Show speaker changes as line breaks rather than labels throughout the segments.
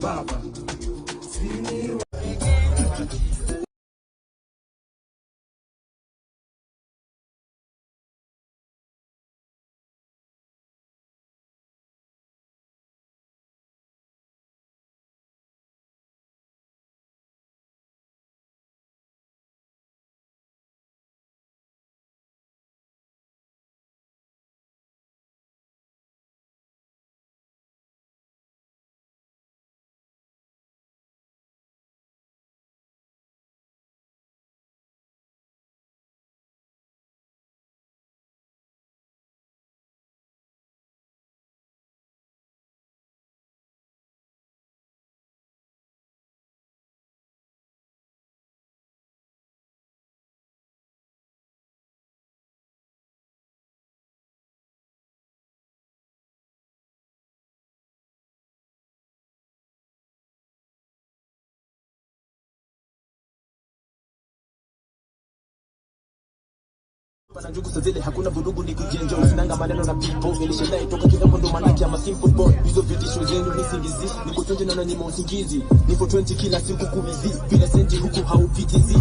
Baba.
Pana njugu saa zile hakuna vurugu ni kujenja usinanga maneno na people nilishadai toka kitambo ndo manake ama simple boy. Hizo vitisho zenu ni singizi, niko 20 na nanyima usingizi, niko 20 kila siku kubizi bila senti huku haupitizi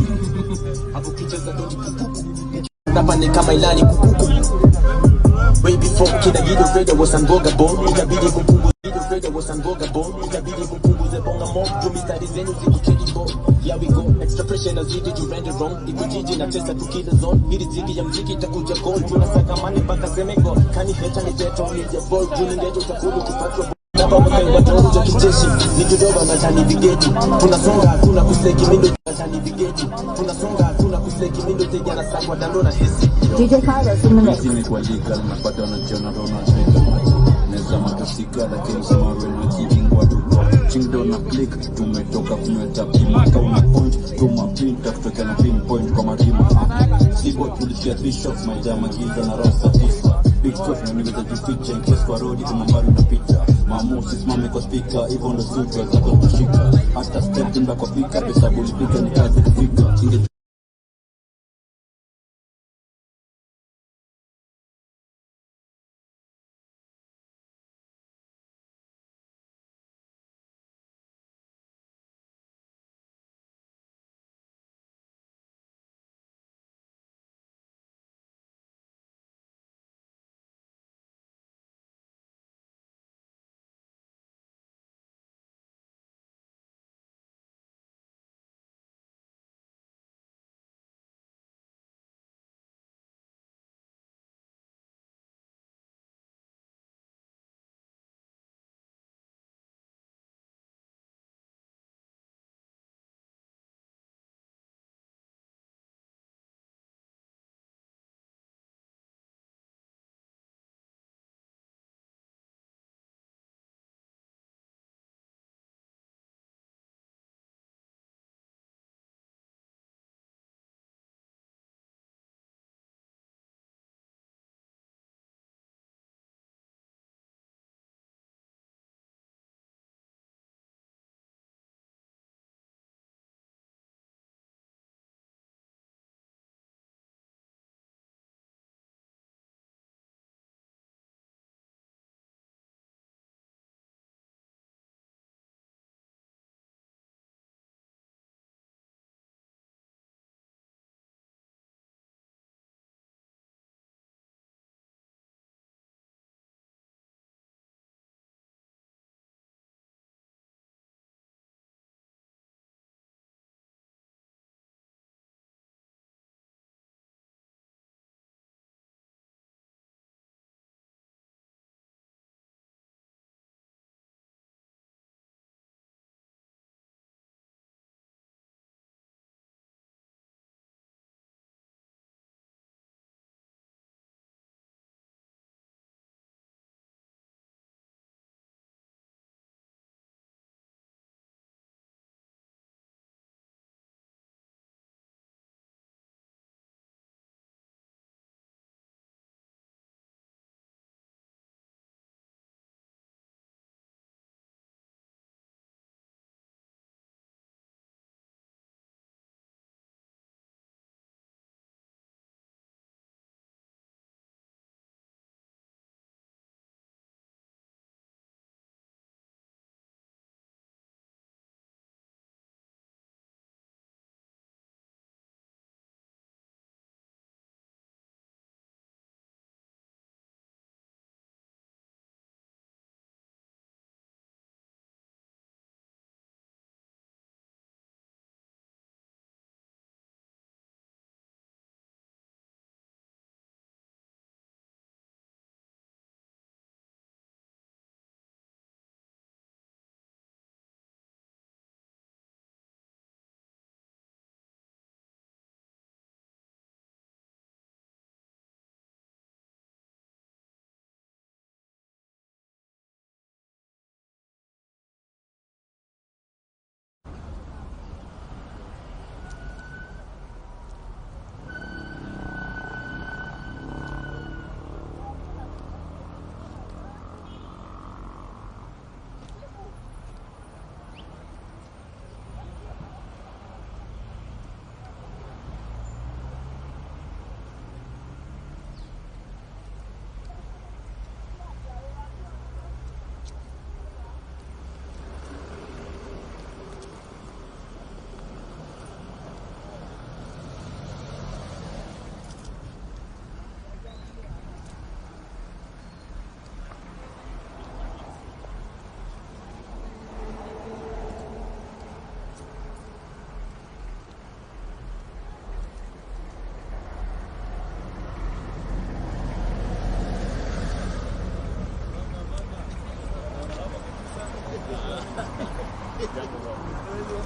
hapo kicheza don't kukuku hapa ni kama ilani kukuku. Way before kina Gido Veda was unbogable, ikabidi kupunguza Gido Veda was unbogable, ikabidi kupunguza bonga mo juu mistari zenu ziko credible. Yeah we go extra pressure na zidi juu rende wrong, iko jiji na tesa tukila zone, hili ziki ya mziki itakuja gold, tunasaka money mpaka Senegal, kani heta ni teto ni ya boy juu ni ngeto utakulu kupatwa hapa mpewa watu kijeshi nikidoba matani vigeti tunasonga hakuna kusleki mindo matani vigeti tunasonga hakuna kusleki mindo tega na sakwa dando na hesi.
DJ Carlos in the mix.
Imekuwa legal, napata wanajiona Ronald Reagan. Naweza matasika lakini sema wewe kibingwa tu. Chingdo na click tumetoka kunyweta pima kama point tuma pin kutokea na pinpoint kwa marima. Sipo tulisikia three shots majama giza na rosa tisa. Big coach na niweza jificha in case kwa road kuna mbali unapita. Maamuzi simame kwa speaker hivyo ndo sutra zako tunashika. Hata step nda kwa pika pesa bulipika ni kazi kufika. Inge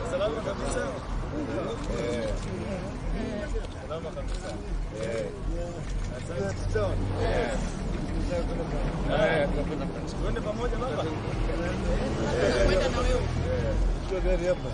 Salama kabisa. Salama kabisa. Asante. Tuende pamoja baba.
Kwenda na wewe.
Chukua gari hapa.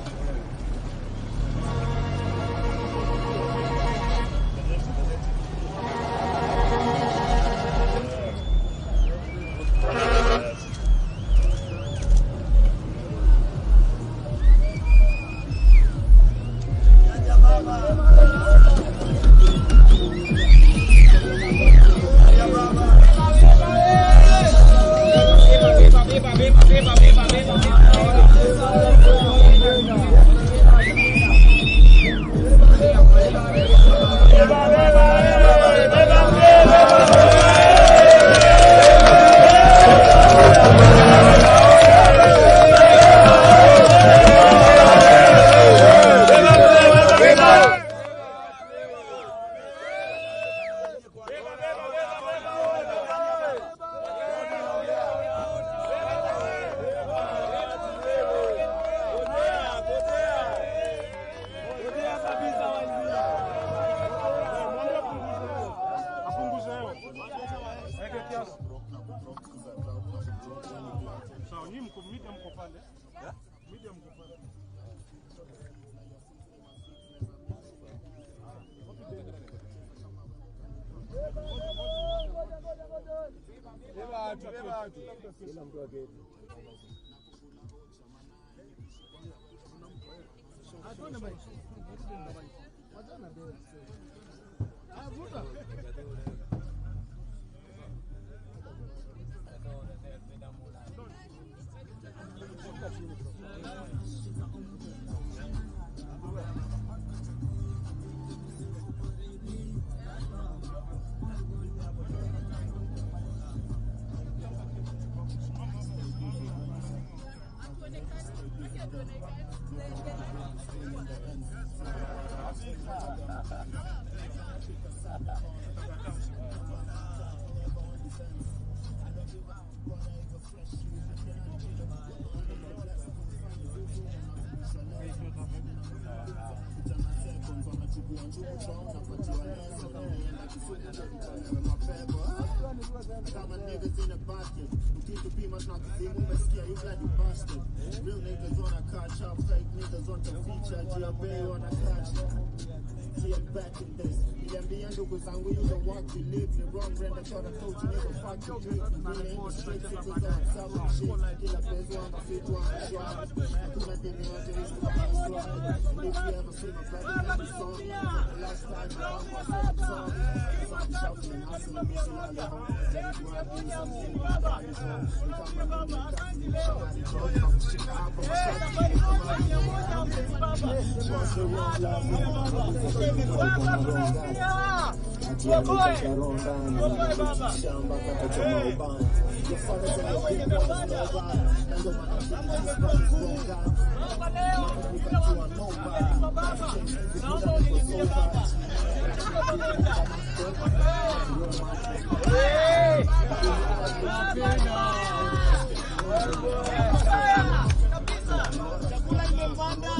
Chakula imepanda,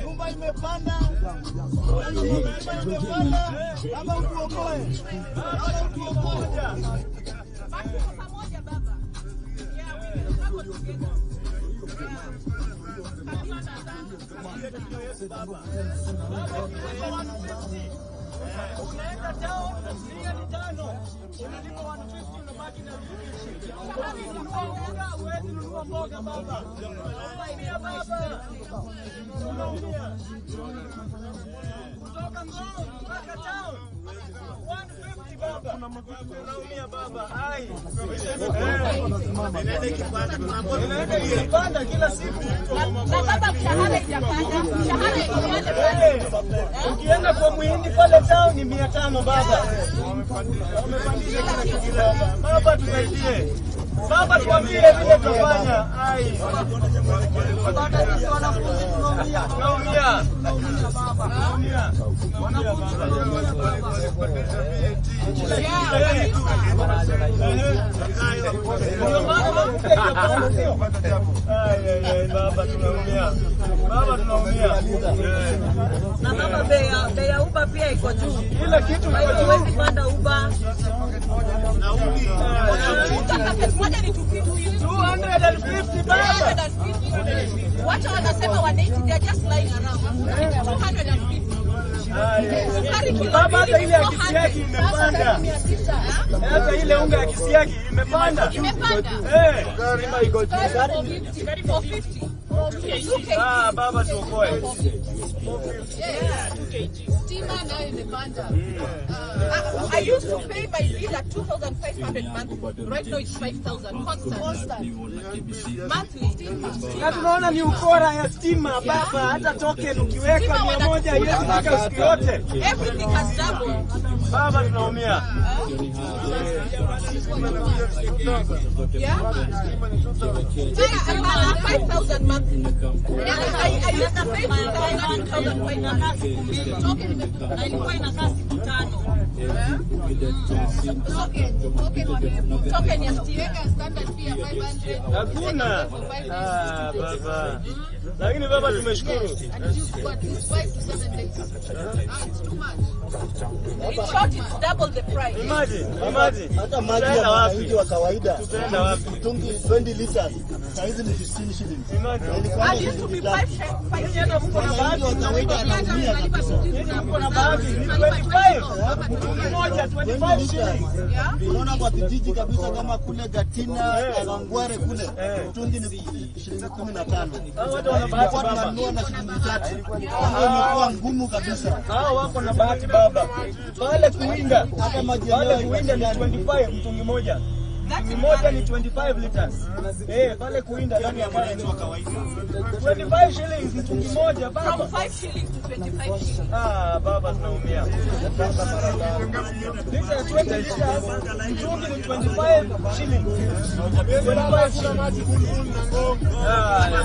nyumba imepanda, baba utuokoe, baba utuokoe.
Basi pamoja baba. Yeah, we will struggle together.
Unaenda town, 500, unalipa 150 unabaki na 250. Huwezi nunua mboga baba. Tunaumia baba. Tunaumia. Kutoka Ngong mpaka town 150 baba. Tunaumia baba. Ai. Inaenda ikipanda kila siku.
Na baba mshahara ijapanda, mshahara ipande bado.
Ukienda kwa muhindi pale town ni 500 baba. Wamepandisha kila kitu baba. Baba tusaidie. Baba tuambie vile tutafanya. Ai. Wanafunzi tunaumia. Tunaumia. Tunaumia. Tunaumia. Baba tunaumia. Baba tunaumia.
Na baba, bei ya Uber pia iko juu.
Kila kitu
Kwa
iko
hivyo
juu.
huwezi panda Uber.
Unga packet moja ni 250.
250 baba.
250. Wacha wanasema 180, they are just lying around. 250. Sukari kilo
Baba, hata
mbili
ile
ni
ya kisiagi
400.
imepanda. Hata ile unga ya kisiagi imepanda.
Imepanda.
Eh.
Sukari 450. 2 kg.
Ah, baba tuokoe.
Stima nayo imepanda.
I used to pay my bill at 2,500 monthly. Right now it's 5,000 constant. Monthly.
Na tunaona ni ukora ya stima baba, hata token ukiweka 100 haiwezi fika siku yote.
Everything has doubled.
Baba tunaumia.
Yeah? Yeah, 5,000 monthly. I used to pay 2,000, 2,500.
Token imepanda.
Na ilikuwa inakaa siku 5.
Token wame-
Token ya stima.
Weka standard fee ya 500.
Hakuna.
For 5 days.
Ah, baba. Lakini baba tumeshukuru.
And you got this 5 to 7 days. Ah, it's too much.
In short, it's double the price.
Imagine, imagine.
Hata maji ya
Tutaenda wapi?
wananchi wa kawaida
Tutaenda wapi?
mtungi 20 liters saa hizi ni 15 shillings.
Imagine.
Na ilikuwa
I
ni
used to be
shilingi 3.
5
Hata mko na bahati.
Wananchi wa kawaida anaumia kabisa.
Mko na bahati ni 25. Mtungi moja 25 shillings.
Unaona kwa vijiji kabisa kama kule Gatina, Kawangware kule mtungi ni shilingi 15.
Hao watu wana bahati
Tulikuwa
baba.
tunanunua na shilingi 3. Mambo imekuwa ngumu kabisa.
Hao wako na bahati baba. Pale kuinda,
Hata maji
pale
yenyewe
kuinda ni 25 mtungi moja. Mtungi moja ni 25 liters. Eh, pale kuinda ndani ya pale 25 shillings mtungi moja baba.
From 5 shillings to 25 shillings.
Ah, baba tunaumia. Lita ya 20 liters, mtungi ni 25 shillings. 25 shillings. Ah, ya, ya,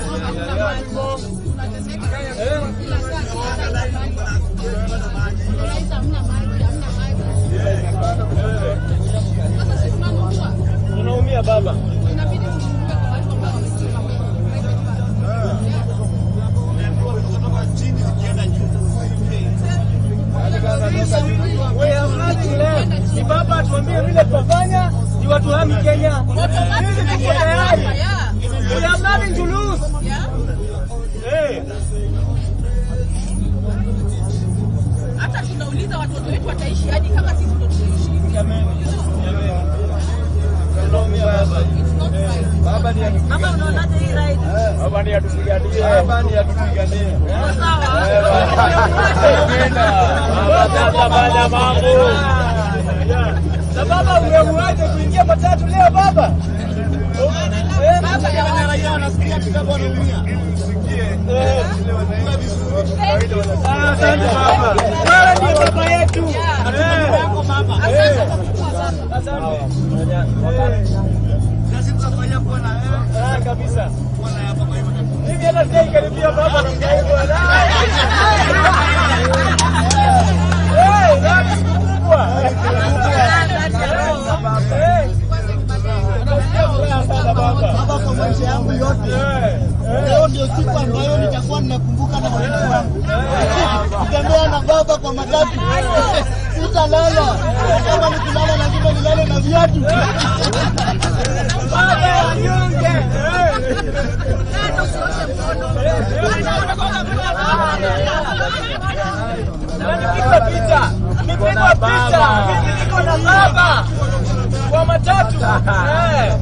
ya.
Tunateseka kila saa, kila saa maji. Rais, hamna maji, hamna maji. Sasa si tunanunua.
Tunaumia baba.
Inabidi tununue kwa watu ambao wametoka private bus. Yeah.
We have nothing left. Ni baba atuambie vile tutafanya, ni watu hami Kenya. Sisi tuko tayari.
Yeah.
We have nothing to lose.
Yeah.
Eh.
Hata tunauliza watoto wetu wataishi aje kama sisi ndo tunaishi hivi.
Jameni. Jameni. Tunaumia baba.
It's not right.
Baba ni
Baba, unaonaje hii ride?
Baba ni atupiganie. Baba ni atupiganie.
Iko sawa?
Baba baba mambo. Na baba umeamuaje kuingia matatu leo baba? Eh, Ah, Asante baba. Wewe ndiye baba yetu. Eh.
Asante kwa kukua baba.
Asante. Eh. Ah, kabisa. Mimi hata sijaikaribia baba na mjai bwana. Eh, nani siku kubwa. Eh, nasikia furaha sana baba.
Baba, kwa maisha yangu yote
Eh, eh.
leo ndio siku ambayo nitakuwa ninakumbuka na watoto wangu. Kutembea na baba kwa matatu, sitalala. Na kama nikilala lazima nilale na viatu.
Baba ya wanyonge. Eh.
Hata usioshe mkono.
Na nipigwa picha. Nipigwa picha. Mimi niko na baba kwa matatu. Eh, eh.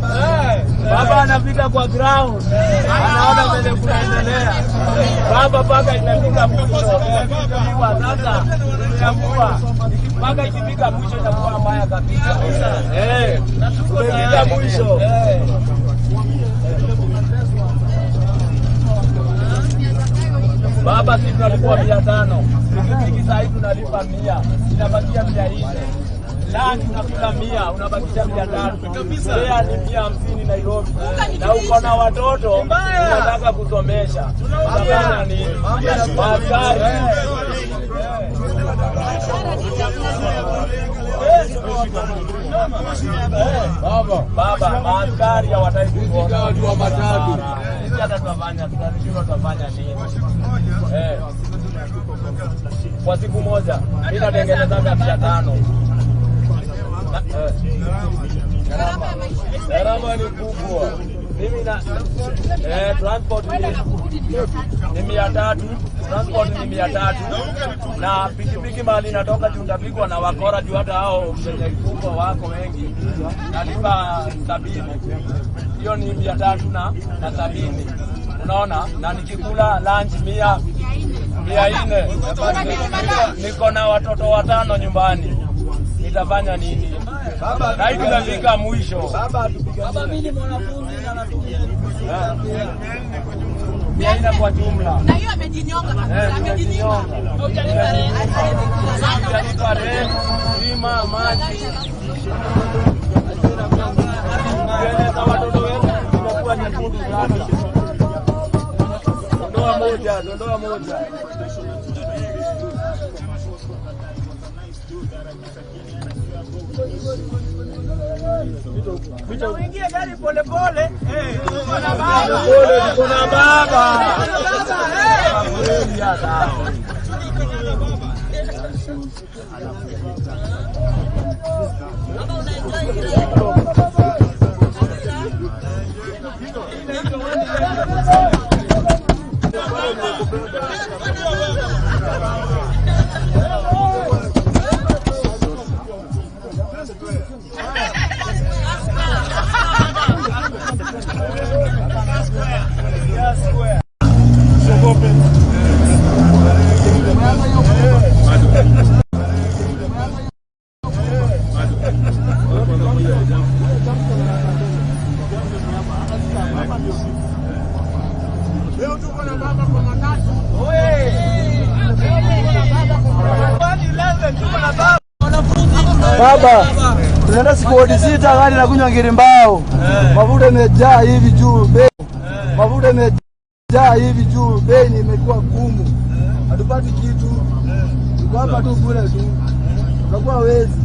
Baba anapita kwa ground, anaona vile kunaendelea. Baba mpaka inafika mwisho ikiwa sasa inakuwa mpaka ikifika mwisho itakuwa mbaya kabisa. Eh, tumefika mwisho.
Eh.
Baba, sisi tunalipwa 500, pikipiki saa hii tunalipa 100, inabakia 400. Lunch unakula 100, unabakisha 300.
Kabisa.
Fare ni 150 Nairobi.
Unga ni
Na uko na watoto
Mbaya.
unataka kusomesha.
Tunaumia.
Utafanya nini? Askari.
Eh.
Baba, maaskari hawataki kuona watu wa matatu. Sisi hata tunafanya, tunashindwa tutafanya nini? Kwa siku moja mimi natengeneza 500. Gharama ni kubwa. Mimi na transport ni 300, transport ni 300 na pikipiki mahali natoka juu ndapigwa na wakora juu hata hao wenye kubwa wako wengi. Nalipa 70. Hiyo ni 300 na 70. Unaona? Na nikikula lunch 100 400. Niko na watoto 5 nyumbani. Nitafanya nini? Na hii tunafika mwisho.
Baba, mimi ni mwanafunzi na natumia
400 kwa jumla.
Na hiyo amejinyonga kabisa, amejinyima. Hujalipa rent.
Hujalipa rent, bima, maji. Nywele za watoto wetu zimekuwa nyekundu sana. Dondoa moja, dondoa moja.
Uingie gari pole pole.
Pole tuko na baba.
Baba, tunaenda siku hodi 6 gari na kunywa ngirimbao. Mafuta imejaa hivi juu bei. Mafuta imejaa hivi juu bei imekuwa gumu. Hatupati kitu. Tuko hapa tu bure tu. Tunakuwa wezi.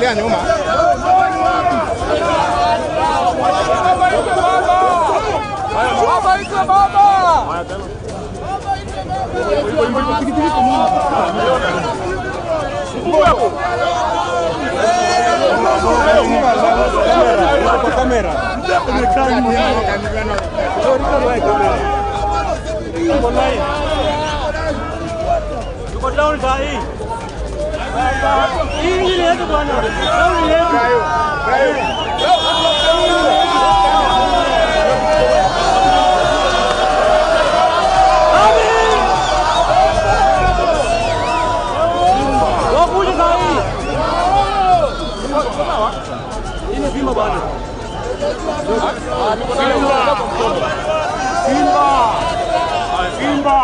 Angalia nyuma.
Baba iko baba.
Kwa kamera.
Tuko down saa hii. Hii ni yetu bwana. Down yetu. Wakuja saa hii. Hii ni Simba bwana.
Simba. Simba. Simba.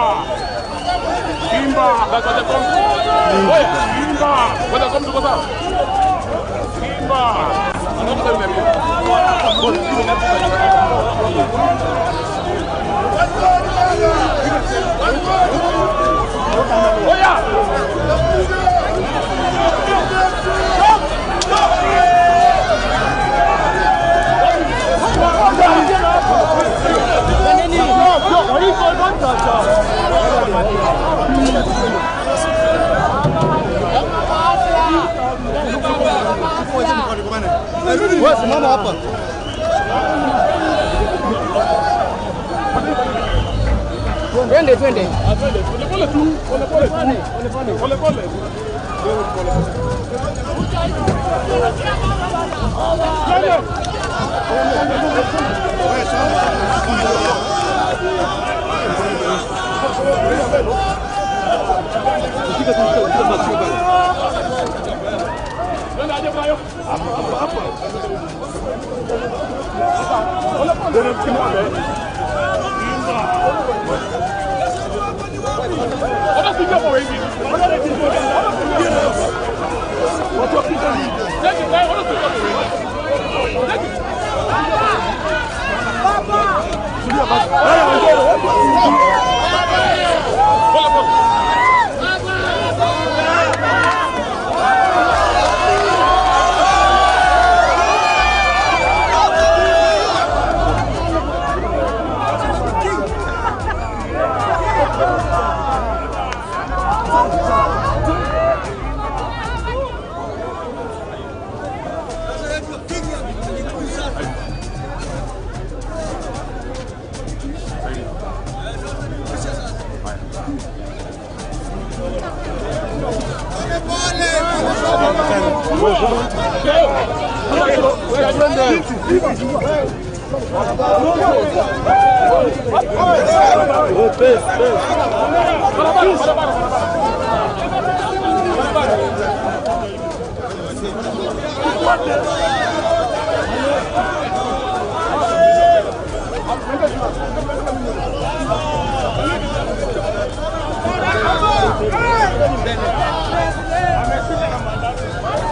Simba. Simba.
Wewe simama hapa.
Twende twende.
Pole pole tu, pole pole tu. Pole pole.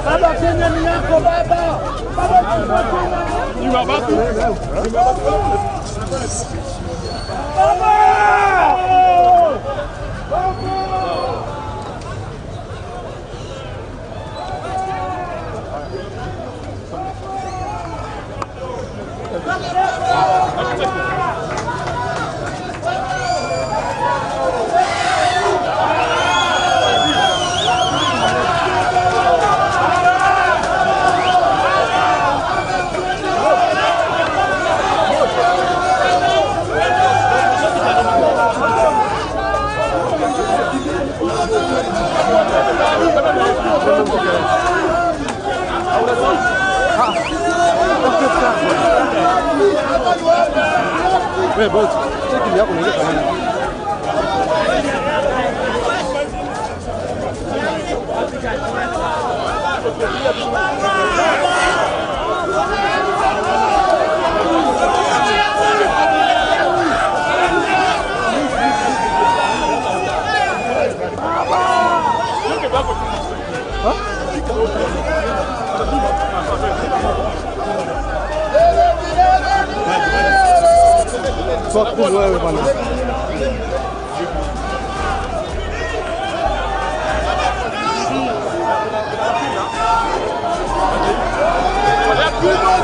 Baba, Kenya ni yako baba. Baba,
Wewe boss, cheki yako ni kama nini? Fuck wewe bwana. Thank you.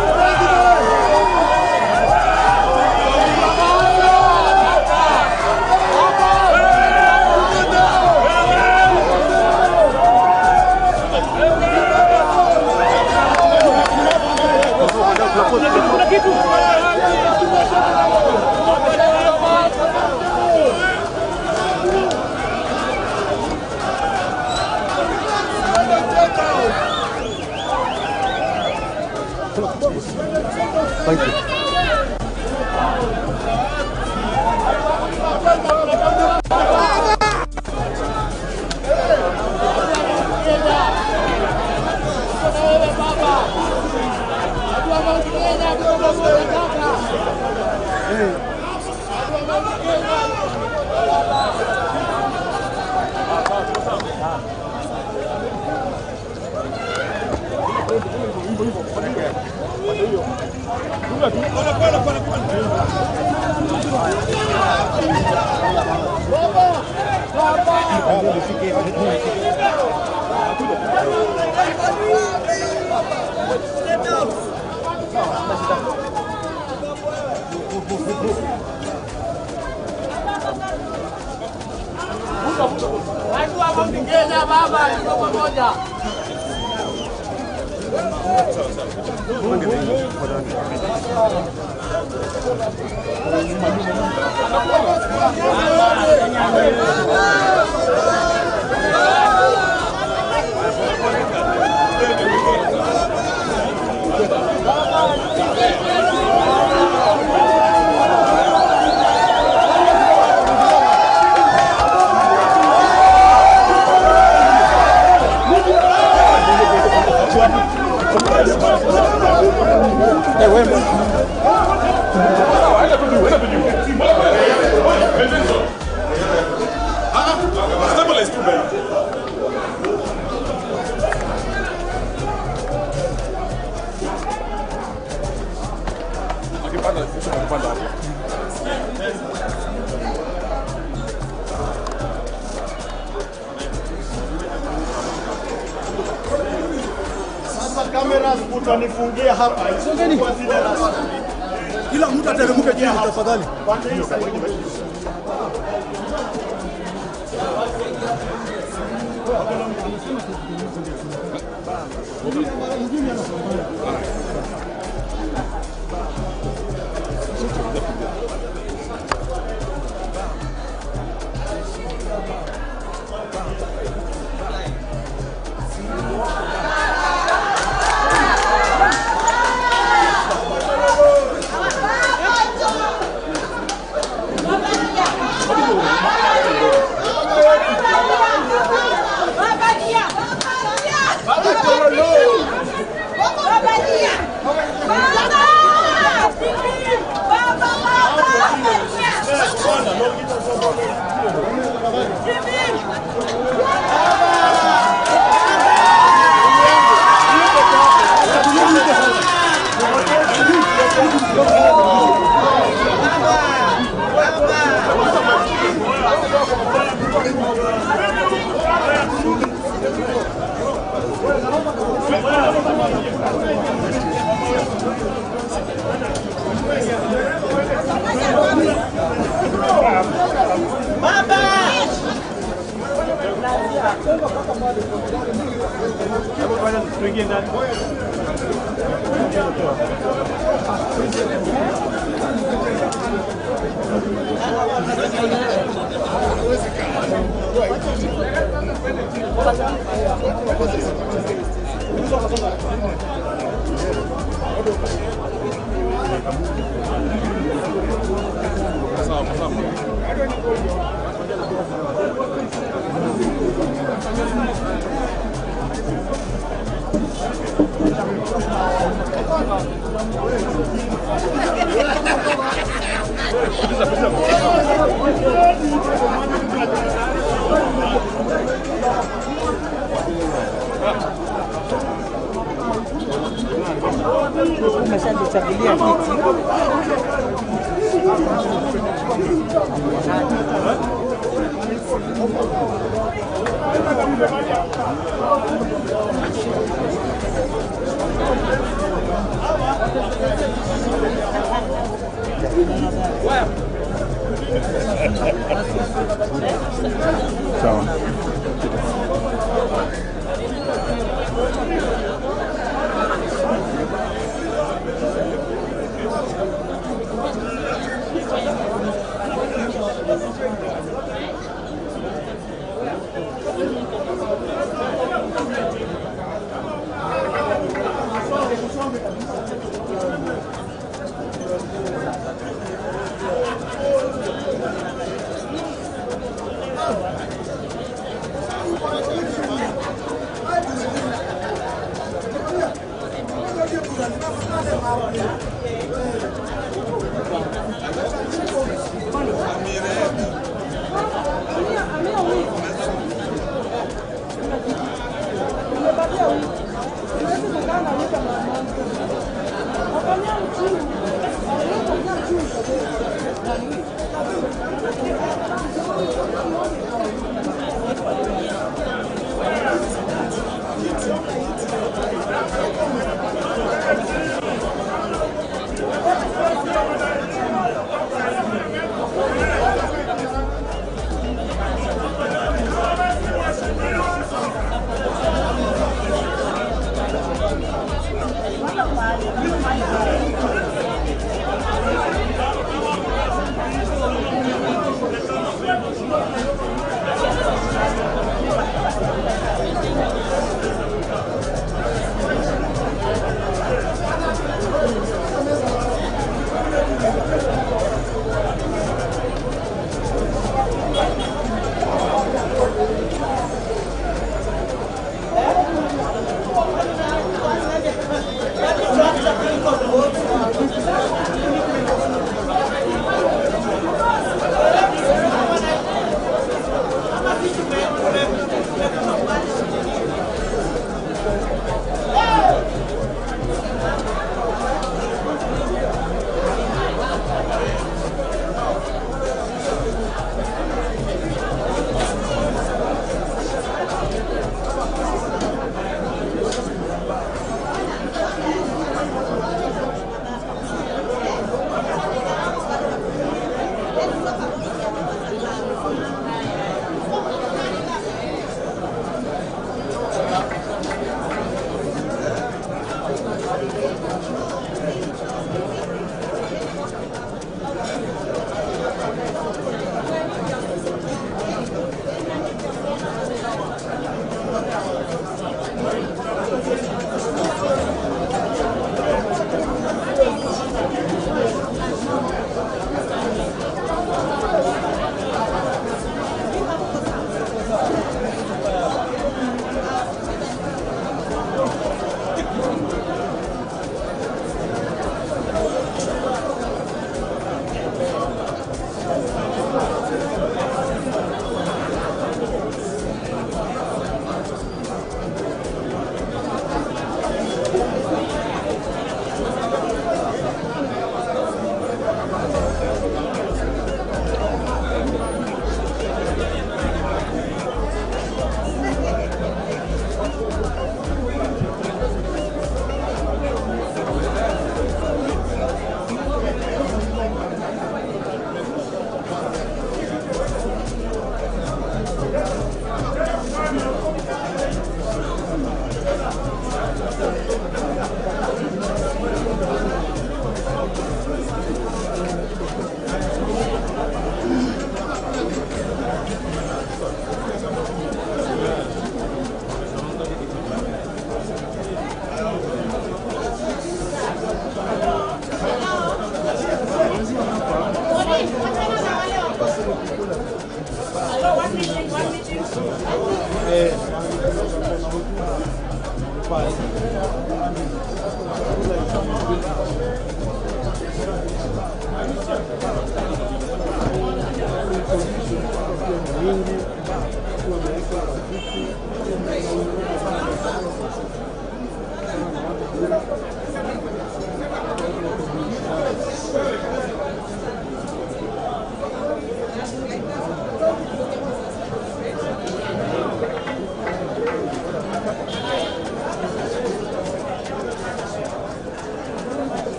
Watu wa Mount Kenya baba, tuko pamoja.
Utanifungia hapa.
Kila mtu ateremke chini tafadhali.
Sawa.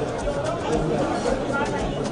Eh.